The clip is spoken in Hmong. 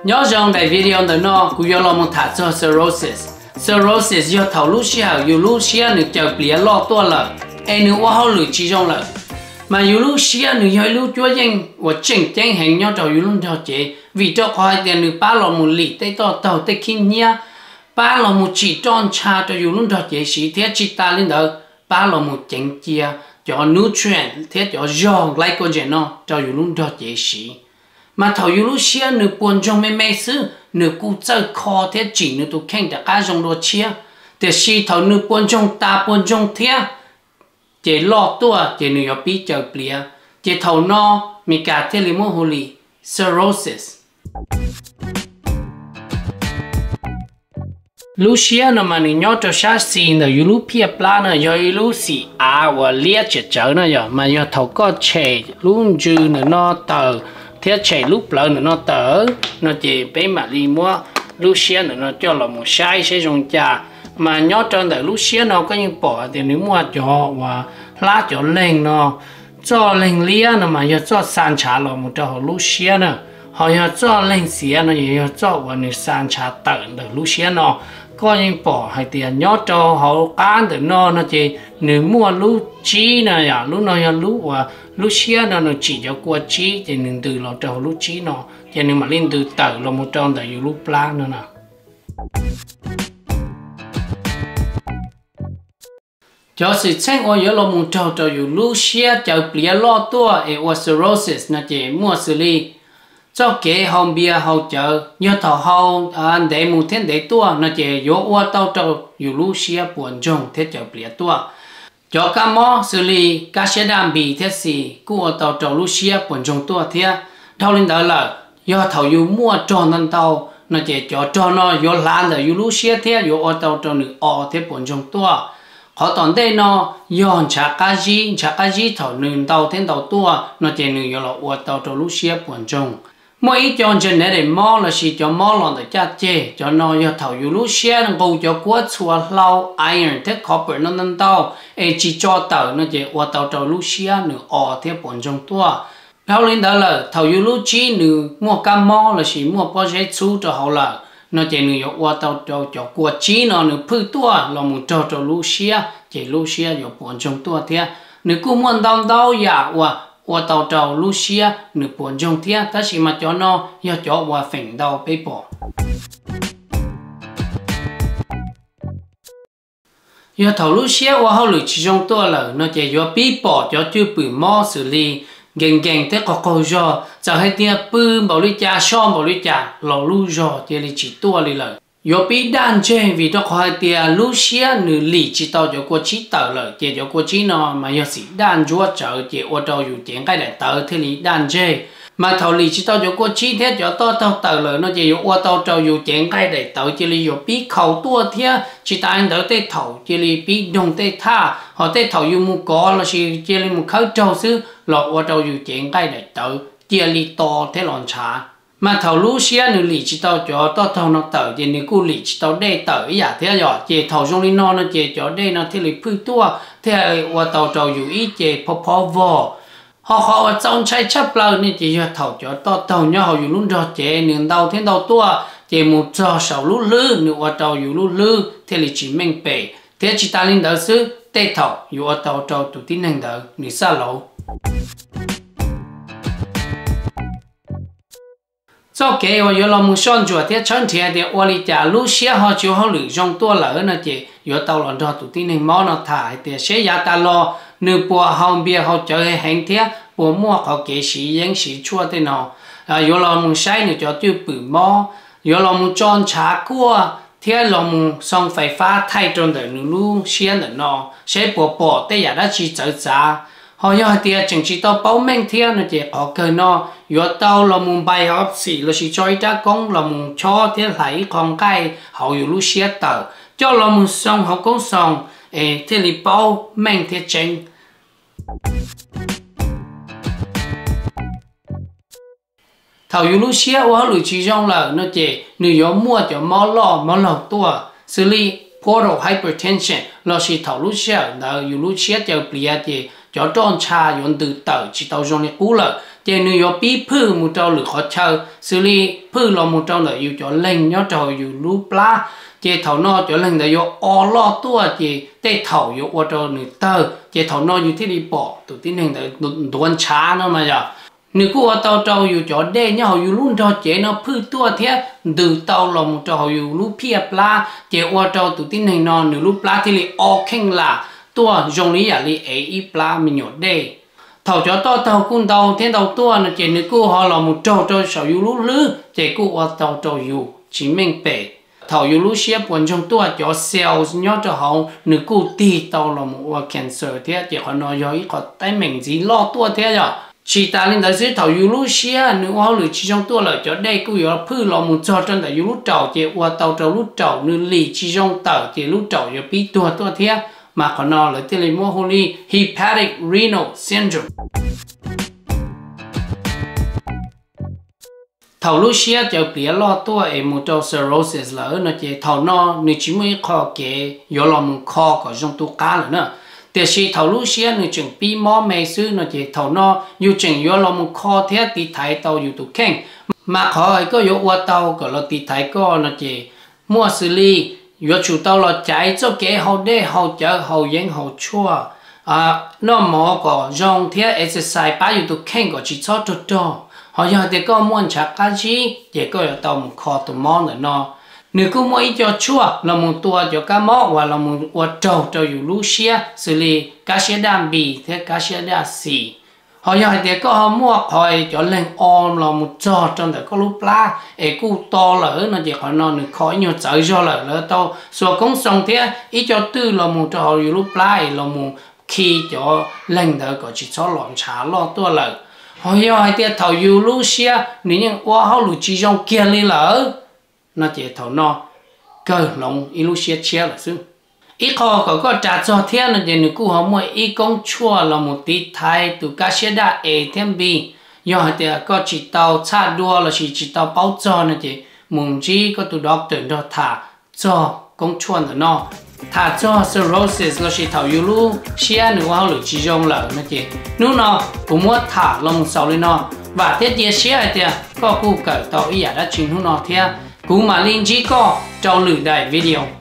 Nyob zoo daim video ntawm no kuv yuav los mus tham txog cirrhosis. Cirrhosis yog thaum lub sij hawm yus lub siab nws caws pliav loj tuaj lawm, es nws ua hauj lwm tsis zoo lawm. Mas yus lub siab nws yog ib lub cuab yeej uas tseem ceeb heev nyob rau yus lub nrog cev, vim rau qhov hais tias nws pab los mus lim tej toj taug tej khib nyiab, pab los mus tsim roj ntsha rau yus lub nrog cev siv, thiab tsis tas li ntawd pab los mus ceev cia cov nutrient thiab cov zog glycogen no rau yus lub nrog cev siv. Mas thaum yus lub siab nws puas ntsoog me me xwb, nws kuj txawj kho thiab tsim nws tus kheej rov qab zoo dua tshiab. Tiam sis thaum nws puas ntsoog tas puas ntsoog thiab, ces loj tuaj ces nws yuav pib caws pliav, ces thaum no Meskas thiaj li muab hu li cirrhosis. Lub siab no mas nws nyob rau sab xis ntawm yus lub phiaj plab no, yog ib lub xim av uas liab tsiam tsawv no yog, mas yog thaum koj tshem lub ntsws ntawm no tawm thiab tshem lub plawv ntawm no tawm no ces peb mam li muab lub siab ntawm no coj los mus saib saib zoo cas. Mas nyob rau ntawm lub siab no koj yeej pom tias nws muaj cov uas hlab cov leeg no, txoj leeg liab no mas yog txoj xa ntshav los mus rau hauv lub siab na, ho yog txoj leeg xiav no yog txoj uas nws xa ntshav tawm ntawm lub siab no. Koj yeej pom hais tias nyob rau hauv qab ntawm no no ces nws muaj lub tsib no yom, lub no yog lub uas lub siab no nws tsim cov kua tsib ces nws ntws los rau hauv lub tsib no, ces nws mam li ntws tawm los mus rau ntawm yus lub plab no na. Cov xwm txheej uas yuav los mus raug rau yus lub siab caws pliav loj tuaj es ua cirrhosis no ces muaj xws li txoj kev haus npias haus cawv, yog thaum haus ntev mus thiab ntev tuaj no ces yuav ua tau rau yus lub siab puas ntsoog thiab caws pliav tuaj. Cov kab mob xws li kab siab daj npis thiab xis kuj ua tau rau lub siab puas ntsoog tuaj thiab. Dhau li ntawd lawm, yog thaum yus muaj rog ntau ntau no ces cov rog no yuav hlav ntawm yus lub siab thiab yuav ua tau rau nws o thiab puas ntsoog tuaj. Qhov tom ntej no yog ntshav qab zib, ntshav qab zib thaum nws ntau thiab ntau tuaj no ces nws yuav los ua tau rau lub siab puas ntsoog. Muaj ib co genetic mob lossis cov mob los ntawm caj ceg, cov no yog thaum yus lub siab nqus cov kuab txhua hlau iron thiab copper no ntau ntau es tsis tso tawm no ces ua tau rau lub siab nws o thiab puas ntsoog tuaj. Dhau li ntawd lawm, thaum yus lub tsib nws muaj kab mob lossis muaj pob zeb txhub rau hauv lawm no ces nws yuav ua tau rau cov kua tsib no nws phwj tuaj los mus raug rau lub siab ces lub siab yuav puas ntsoog tuaj thiab. Nws kuj muaj ntau ntau yam uas ua tau rau lub siab nws puas ntsoog thiab, tab sis mas cov no yog cov uas feem ntau peb pom. Yog thaum lub siab ua hauj lwm tsis zoo tuaj lawm no ces yuav pib pom cov cwj pwm mob xws li nkees nkees thiab qaug qaug zog, txawm hais tias pw npaum li cas soj npaum li cas los lub zog cia li tsis tuaj li lawm. Yuav pib daj ntseg vim rau qhov hais tias lub siab nws lim tsis tau cov kua tsib tawm lawm ces cov kua tsib no mas yog xim daj ntsuab tsawv ces ua rau yus cev nqaij daim tawv thiaj li daj ntseg. Mas thaum lim tsis tau cov kua tsib thiab cov toj taug tawm lawm no ces yuav ua tau rau yus cev nqaij daim tawv cia li yuav pib khaus tuaj thiab. Tsis tas li ntawd tej thaum cia li pib doog tej thaj, ho tej thaum yus mus kov lossis cia li mus khawb raug xwb los ua rau yus cev nqaij daim tawv cia li to thiab los ntshav. Mas thaum lub siab nws lim tsis tau cov toj taug no tawm ces nws kuj lim tsis tau dej tawm ib yam thiab yom. Ces thaum zoo li no no ces cov dej no thiaj li phwj tuaj thiaj ua tau rau yus ib ce phob phob vog. Ho qhov uas txaus ntshai tshaj plaws ne ces yog thaum cov toj taug nyob hauv yus lub nrog cev nws ntau thiab ntau tuaj ces mus txog saum lub hlwb nws ua rau yus lub hlwb thiaj li tsis meej pem, thiab tsis tas li ntawd xwb tej thaum yuav ua tau rau tus tib neeg ntawd nws xaj lauv. Txoj kev uas yuav los mus soj ntsuam thiab tshawb nrhiav tias ua li cas lub siab ho tsis ua hauj lwm zoo tuaj lawm no ces yuav tau los nrog tus tib neeg mob no tham hais tias seb yav tas los nws puas haus npias haus cawv heev thiab puas muaj qhov kev siv yeeb siv tshuaj tej no. Yuav los mus saib nws cov cwj pwm mob, yuav los mus tso ntshav kuaj thiab los mus xoo fais fab thaij rau ntawm nws lub siab ntawm no seb puas pom tej yam dab tsi txawv txav. Ho yog hais tias tseem tsis tau paub meej thiab no ces qhov kawg no yuav tau los mus biopsy lossis tso ib rab koob los mus chob thiab hlais ib qho nqaij hauv yus lub siab tawm coj los mus xoo hauv koob xoos es thiaj li paub meej thiab tseeb. Thaum yus lub siab ua hauj lwm tsis zoo lawm no ces nws yuav muaj cov mob loj mob laug tuaj xws li portal hypertension lossis thaum lub sij hawm ntawd yus lub siab caws pliav ces cov roj ntsha yuav ntws tawm tsis tau zoo li qub lawm. Ces nws yuav pib phwj mus rau lwm qhov chaw, xws li phwj los mus rau ntawm yus cov leeg nyob rau hauv yus lub plab. Ces thaum no cov leeg ntawd yuav o loj tuaj, ces tej thaum yuav ua rau nws tawg, ces thaum no yus thiaj li pom tus tib neeg ntawd ntuav ntshav no mas yog. Nws kuj ua tau rau yus cov dej nyob hauv yus lub nrog cev no phwj tuaj thiab ntws tau los mus rau hauv yus lub phiaj plab, ces ua rau tus tib neeg no nws lub plab thiaj li o kheej lam tuaj zoo li yam li ev ib plab me nyuam dej. Thaum cov toj taug kuj ntau thiab ntau tuaj no ces nws kuj ho los mus raug rau saum yus lub hlwb, ces kuj ua tau rau yus tsis meej pem. Thaum yus lub siab puas ntsoog tuaj, cov cells nyob rau hauv nws kuj tig tau los mus ua cancer thiab, ces qhov no yog ib qho teeb meem ntxiv loj tuaj thiab yom. Tsis tas li ntawd xwb, thaum yus lub siab nws ua hauj lwm tsis zoo tuaj lawm, cov dej kuj yuav phwj los mus txog rau ntawm yus lub raum, ces ua tau rau lub raum nws lim tsis zoo tawm, ces lub raum yuav pib tuag tuaj thiab. Mas qhov no lawv thiaj li muab hu li hepatic renal syndrome. Thaum lub siab cawv pliav loj tuaj es mus rau cirrhosis lawm no ces thaum no nws tsis muaj ib qho kev yuav los mus kho kom zoo tu qab lawm na. Tiam sis thaum lub siab nws tseem pib mob me xwb no ces thaum no yus tseem yuav los mus kho thiab tiv thaiv tau yus tus kheej. Mas qhov es koj yuav ua tau kom los tiv thaiv koj no ces muaj xws li yuav tsum tau los caiv txoj kev haus dej haus cawv haus yeeb haus tshuaj, noj mov kom zoo thiab exercise pab yus tus kheej kom tsis txhob rog rog. Ho yog tias koj muaj ntshav qab zib ces koj yuav tau mus kho tus mob ntawm no. Nws kuj muaj ib co tshuaj los mus tua cov kab mob uas los mus ua raug rau yus lub siab xws li kab siab daj npis thiab kab siab daj xis. Ho yog hais tias koj ho muaj qhov cov leeg o los mus txog rau ntawm koj lub plab es kuj to lawm no ces qhov no nws kho ib nyuag txawv zog lawm, lawv tau xuas koob xoo thiab ib co twj los mus rau hauv yus lub plab es los mus khi cov leeg ntawd kom tsis txhob los ntshav loj tuaj lawm. Ho yog hais tias thaum yus lub siab nws yeej ua hauj lwm tsis zoo kiag li lawm no ces thaum no kawg hloov ib lub siab tshiab lawm xwb. Ib qho kom koj ras txog thiab no ces nws kuj ho muaj ib koob tshuaj los mus tiv thaiv tus kab siab daj es thiab npis. Yog hais tias koj tsis tau txhaj dua lossis tsis tau paub txog no ces mus ntsib koj tus doctor nrog tham txog koob tshuaj ntawm no. Tham txog cirrhosis lossis thaum yus lub siab nws ua hauj lwm tsis zoo lawm no ces hnub no kuv muab tham los mus xaus li no. Vam thiab cia siab hais tias koj kuj kawm tau ib yam dab tsi hnub no thiab. Kuv mam li ntsib koj rau lwm daim video.